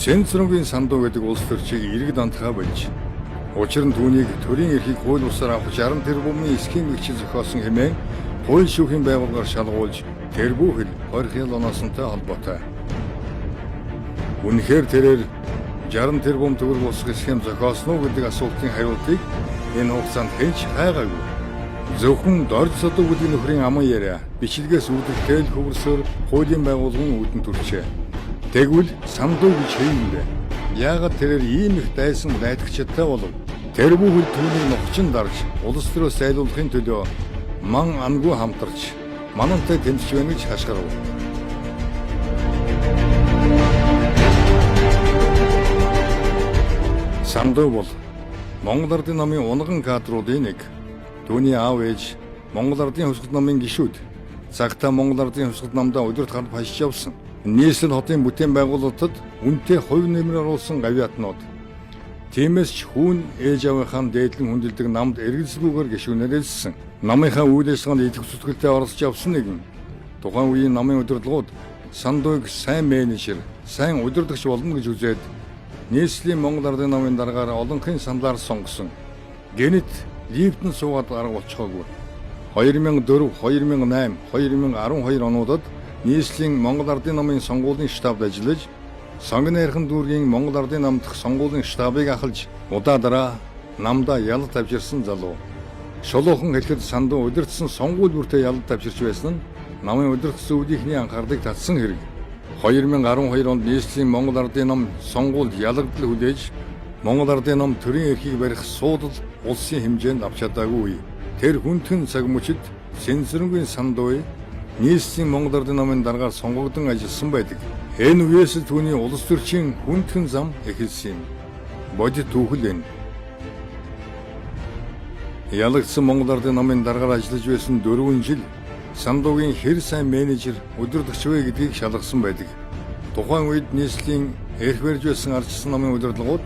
Цэнцэрэнгийн Сандуу гэдэг улс төрчийг иргэд антахаа болж. Учир нь түүнийг төрийн эрхийг хууль бусаар авах 60 тэрбумын схем гэгч зохиосон хэмээн хууль шүүхийн байгууллагаар шалгуулж тэр бүхэл хорих оноосонтой холбоотой. Үнэхээр тэрээр 60 тэрбум төгрөг босгох схем зохиосон уу гэдэг асуултын хариултыг энэ хугацаанд хэн ч хайгаагүй. Зөвхөн Дорж Содуу гэдэг нөхрийн аман яриа бичлэгээс үүдэлтэй л хөвөрсөөр хуулийн байгууллагын үүдэн төрчээ. Тэгвэл Сандуу гэж хэн юм бэ? Яагаад тэрээр ийм их дайсан дайтагчтай болов? Тэр бүхэл түүнийг нухчин дарж улс төрөөс зайлуулахын төлөө ман ангуу хамтарч манантай тэмцэж байна гэж хашгирав. Сандуу бол Монгол Ардын намын унган кадруудын нэг. Түүний аав ээж Монгол Ардын хувьсгал намын гишүүд. Цагтаа Монгол Ардын хувьсгал намдаа удирд гард пашиж явсан. Нийслэл хотын бүтээн байгуулалтад үнэтэй хувь нэмэр оруулсан гавьяатнууд. Тиймээс ч хүүн ээж аавынхаа дээдлэн хүндэлдэг намд эргэлзэлгүйгээр гишүүнээр элссэн. Намынхаа үйл ажиллагаанд идэвх зүтгэлтэй оролцож явсан нэгэн. Тухайн үеийн намын удирдлагууд Сандууг сайн менежер, сайн удирдагч болно гэж үзээд нийслэлийн Монгол Ардын намын даргаар олонхын саналаар сонгосон. Гэнэт лифтэн суугаад арга болчихоогүй. 2004, 2008, 2012 онуудад нийслэлийн Монгол Ардын намын сонгуулийн штабд ажиллаж, Сонгон найрхан дүүргийн Монгол Ардын нам дахь сонгуулийн штабыг ахалж, удаа дараа намдаа ялалт авчирсан залуу. Шулуухан хэлэхэд Сандуу удирдсан сонгуул бүртээ ялалт авчирч байсан нь намын удирдах зөвлийнхний анхаарлыг татсан хэрэг. 2012 онд нийслэлийн Монгол Ардын нам сонгуульд ялагдал хүлээж, Монгол Ардын нам төрийн эрхийг барих суудал улсын хэмжээнд авч чадаагүй үе. Тэр хүндхэн цаг мөчид Сэнсэрэнгийн Сандуу нийслэлийн Монгол Ардын намын даргаар сонгогдсон ажилласан байдаг. Энэ үеэс түүний улс төрчийн хүндхэн зам эхэлсэн юм. Бодит түүхэл энэ. Ялагдсан Монгол Ардын намын даргаар ажиллаж байсан 4 жил Сандуугийн хэр сайн менежер, удирдагч вэ гэдгийг шалгасан байдаг. Тухайн үед нийслэлийн эрх барьж байсан ардчилсан намын удирдлагууд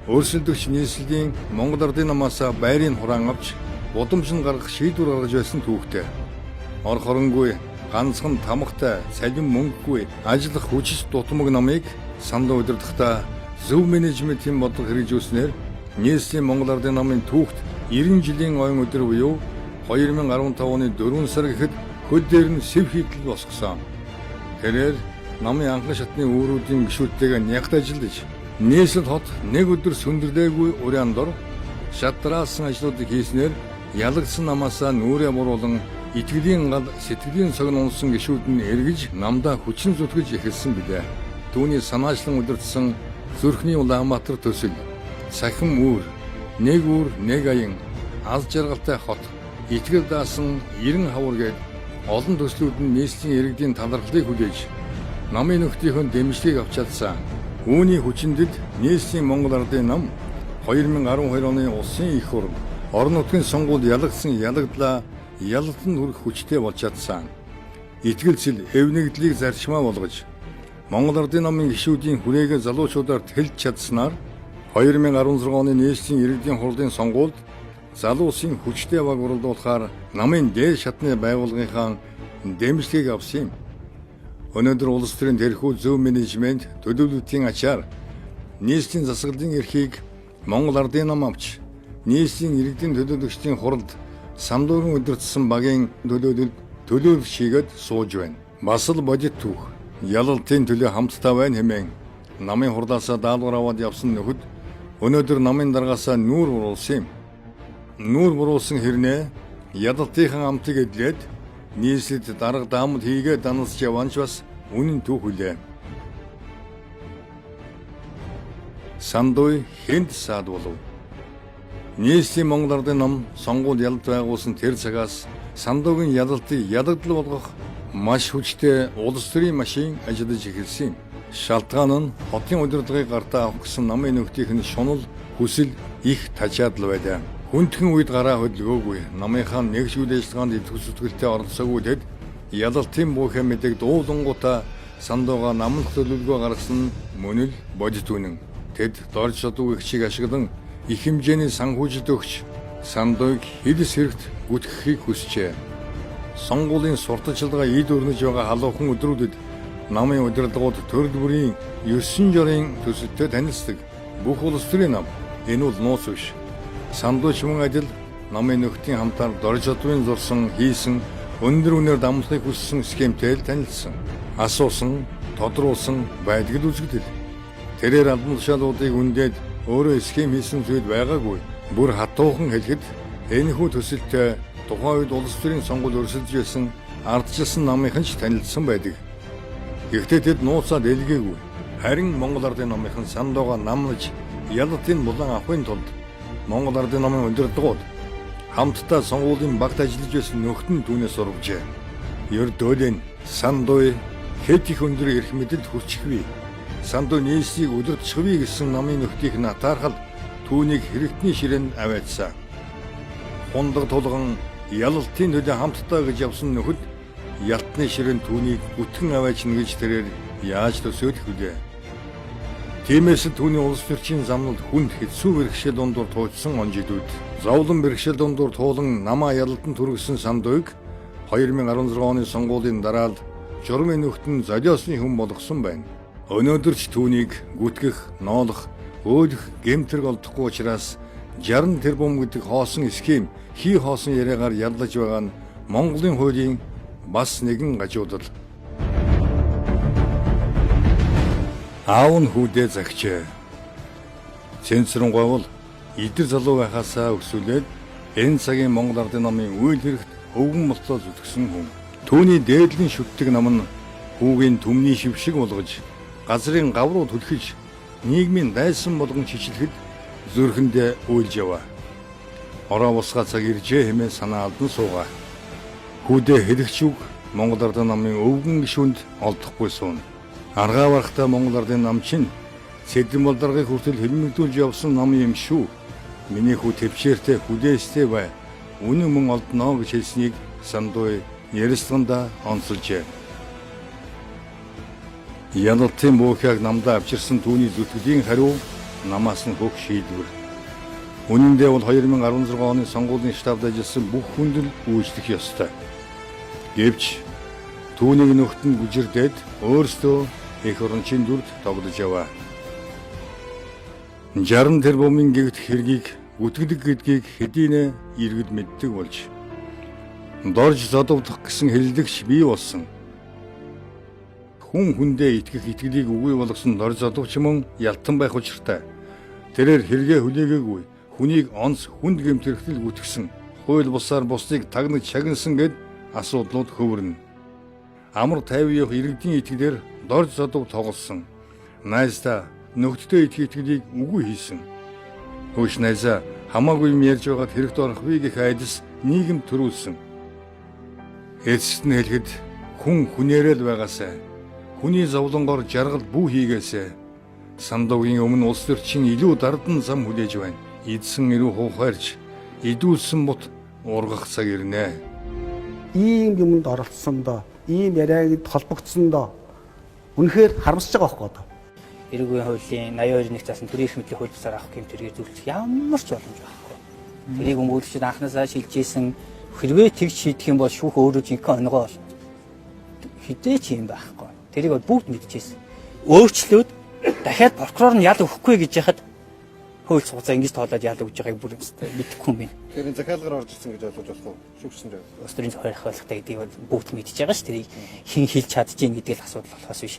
өрсөлдөгч нийслэлийн Монгол Ардын намаас байрыг хураан авч удамшин гаргах шийдвэр гаргаж байсан түүхтэй. Ор хоронгүй, ганцхан тамгатай, цалин мөнгөгүй ажиллах хүчит дутмаг намыг Сандуу удирдахдаа зөв менежментийн бодлого хэрэгжүүлснээр нийслэлийн Монгол Ардын намын түүхт 90 жилийн ойн өдөр буюу 2015 оны 4 сар гэхэд хөл дээр нь сэв хийтэл босгосон. Тэрээр намын анхан шатны үүрүүдийн гишүүдтэйгээ нягт ажиллаж, нийслэл хот нэг өдөр сүндэрлээгүй уриан дор шатраасан ажлуудыг хийснээр ялагдсан намаасаа нүрээ буруулан итгэлийн гал сэтгэлийн согн унсан гишүүд нь эргэж намдаа хүчин зүтгэж эхэлсэн билээ. Түүний санаачлан удирдсан зүрхний Улаанбаатар төсөл, цахим үүр, нэг үүр, нэг аян, аз жаргалтай хот, итгэл даасан 90 хавар гээд олон төслүүд нь нийслэлийн иргэдийн талархлыг хүлээж намын нөхдийнхөө дэмжлэгийг авч чадсан. Үүний хүчиндэд нийслэлийн Монгол Ардын нам 2012 оны улсын их хурл орон нутгийн сонгуульд ялагдсан ялагдлаа ялалтанд хүрэх хүчтэй болж чадсан. Итгэлцэл, эв нэгдлийг зарчмаа болгож Монгол Ардын намын гишүүдийн хүрээгээ залуучуудаар тэлж чадсанаар 2016 оны нийслэлийн иргэдийн хурлын сонгуульд залуусын хүчтэй баг уралдуулахаар намын дээд шатны байгууллагынхаа дэмжлэгийг авсан юм. Өнөөдөр улс төрийн тэрхүү зөв менежмент төлөвлөлтийн ачаар нийслэлийн засаглалын эрхийг Монгол Ардын нам авч нийслэлийн иргэдийн төлөөлөгчдийн хуралд Сандуугийн удирдсан багийн төлөөлөлд төлөөлөгч хийгээд сууж байна. Бас л бодит түүх. Ялалтын төлөө хамтдаа байна хэмээн намын хурлаасаа даалгавар аваад явсан нөхөд өнөөдөр намын даргаасаа нүүр буруулсан юм. Нүүр буруулсан хэрнээ ялалтынхан амтыг эдлээд нийслэлд дарга даамд хийгээ даналж яван ч бас үнэн түүх үлээ. Сандуй хэнд саад болов? Нийслэлийн Монгол Ардын нам сонгуульд ялалт байгуулсан тэр цагаас Сандуугийн ялалтыг ялагдал болгох маш хүчтэй улс төрийн машин ажиллаж эхэлсэн юм. Шалтгаан нь хотын удирдлагыг гартаа авах гэсэн намын нөхдийнх нь шунал, хүсэл их тажаадал байлаа. Хүндхэн үед гараа хөдөлгөөгүй, намынхаа нэг ч үйл ажиллагаанд идэвх зүтгэлтэй оролцоогүй тэд ялалтын буухай мэдээг дуулангуудаа Сандуугаа намлах төлөвлөгөө гаргасан нь мөн л бодит үнэн. Тэд Дорж Содуу эгчийг ашиглан их хэмжээний санхүүжилт өгч Сандууг хилс хэрэгт гүтгэхийг хүсжээ. Сонгуулийн сурталчилгаа ид өрнөж байгаа халуухан өдрүүдэд Намын удирдлагууд төрөл бүрийн 9 жорын төсөлтөй танилцдаг. Бүх улс төрийн нам. Энэ бол нууц биш. Сандууч мөн адил намын нөхдийн хамтаар Доржодвын зурсан, хийсэн, өндөр үнээр дамлахыг хүссэн схемтэй л танилцсан. Асуусан, тодруулсан байдаг л үзэгдэл. Тэрээр албан тушаалуудыг үндээд өөрөө схем хийсэн зүйл байгаагүй. Бүр хатуухан хэлэхэд энэхүү төсөлтөй тухайн үед улс төрийн сонгуул өрсөлдөж байсан ардчилсан намынхан ч танилцсан байдаг. Гэхдээ тэд нууцаад элгээгүй. Харин Монгол Ардын намынхан Сандуугаа намлаж ялалтын булан авахын тулд Монгол Ардын намын удирдлагууд хамтдаа сонгуулийн багт ажиллаж байсан нөхд нь түүнээс урвжээ. Ердөөлэн Сандуй хэд их өндөр эрх мэдэлд хүрчихвээ. Сандуй нийслийг удирдчихвээ гэсэн намын нөхдийг нь атаархал түүнийг хэрэгтний ширээнд аваадсан. Хундаг тулган ялалтын төлөө хамтдаа гэж явсан нөхөд ялтны ширээнд түүнийг бүтгэн аваачна гэж тэрээр яаж төсөөлөх вүлээ? Тиймээс л түүний улс төрчийн замнал хүнд хэцүү бэрхшээл дундуур тууцсан он жилүүд. Зовлон бэрхшээл дундуур туулан намаа ялалтанд түргэсэн Сандуйг 2016 оны сонгуулийн дараа л журмын нөхд нь золиосны хүн болгосон байна. Өнөөдөр ч түүнийг гүтгэх, ноолох, өөлөх гэмтрэг олдохгүй учраас 60 тэрбум гэдэг хоосон схем хий хоосон яриагаар яллаж байгаа нь Монголын хуулийн бас нэгэн гажуудал. Аав нь хүүдээ загчээ. Цэнцэрэн говьл идэр залуу байхаасаа өсвөлээд энэ цагийн Монгол Ардын намын үйл хэрэгт өвгөн болцоо зүтгэсэн хүн. Түүний дээдлийн шүтдэг нам нь хүүгийн түмний шив шиг болгож, газрын гав руу түлхэж, нийгмийн дайсан болгон чичлэхэд зүрхэндээ уйлж яваа. Ороо бусгаа цаг иржээ хэмээн санаа алдан суугаа. Хүүдээ хэлэгч үг Монгол Ардын намын өвгөн гишүүнд олдохгүй сууна. Аргаа барахтаа Монгол Ардын нам чинь Сэдэн болдаргыг хүртэл хэлмэгдүүлж явсан нам юм шүү. Миний хүү төвчээртэй хүлээстэй бай. Үнэн мөн олдноо гэж хэлснийг Сандуй ярилцлагандаа онцолжээ. Ялалтын буухайг намдаа авчирсан түүний зүтгэлийн хариу намаас нь хөх шийдвэр. Үнэн дээр бол 2016 оны сонгуулийн штабд ажилласан бүх хүнд л үйлчлэх ёстой. Гэвч түүнийг нөхд нь гүжирдээд өөрсдөө эх орончийн дүрд тоглож яваа. 60 тэрбумын гэгт хэргийг гүтгэлэг гэдгийг хэдийнэ иргэд мэддэг болж дорж зодовдох гэсэн хэллэгч бий болсон. Хүн хүндээ итгэх итгэлийг үгүй болгосон дорж зодовч мөн ялтан байх учиртай. Тэрээр хэрэгээ хүлээгээгүй хүнийг онц хүнд гэмтэрхтэл гүтгсэн хууль бусаар бусдыг тагнаж шагнасан гэд асуудлууд хөвөрнө. Амар тайван явах иргэдийн итгэлээр дорж зодов тоглосон. Найздаа нөхдөдөө итгэх итгэлийг үгүй хийсэн. Хөөш найзаа хамаагүй юм ярьж байгаад хэрэгт орох вэ гэх айдас нийгэм төрүүлсэн. Эцэст нь хэлэхэд хүн хүнээрээ л байгаасай. Хүний зовлонгоор жаргал бүү хийгээсэй. Сандуугийн өмнө улс төрчин илүү дардан зам хүлээж байна. Эдсэн эрүү хуухайрч идүүлсэн бут ургах цаг ирнэ. Ийм юмд оролцсондоо, ийм яриаг холбогдсондоо үнэхээр харамсаж байгаа байхгүй одоо. Эрэг үеийн хуулийн 82-1 заасан төрийн эрх мэдлийн хууль бусаар авах гэмт хэрэгээр зөвлөх ямар ч боломж байхгүй. Тэрийг өмгөөлөгчд анхнаасаа шилжижсэн хэрвээ тэгж шийдэх юм бол шүүх өөрөө жинхэнэ онгоо болно. Хідээ ч юм байхгүй. Тэрийг бол бүгд мэдчихсэн. Өөрчлөөд дахиад прокурор нь ял өгөхгүй гэж яхад хууль цугцаа ингэж тоолоод ял өгж байгааг бүр юмстай мэдэхгүй юм байна. Тэгэхээр энэ захиалгаар орж ирсэн гэж ойлгож болох уу? Шүүгчсэн дээр. Улс төрийн зохиолох ойлгохтой гэдгийг бол бүгд мэдж байгаа ш. Тэрийг хэн хэлж чадчихээн гэдэг л асуудал болохоос биш.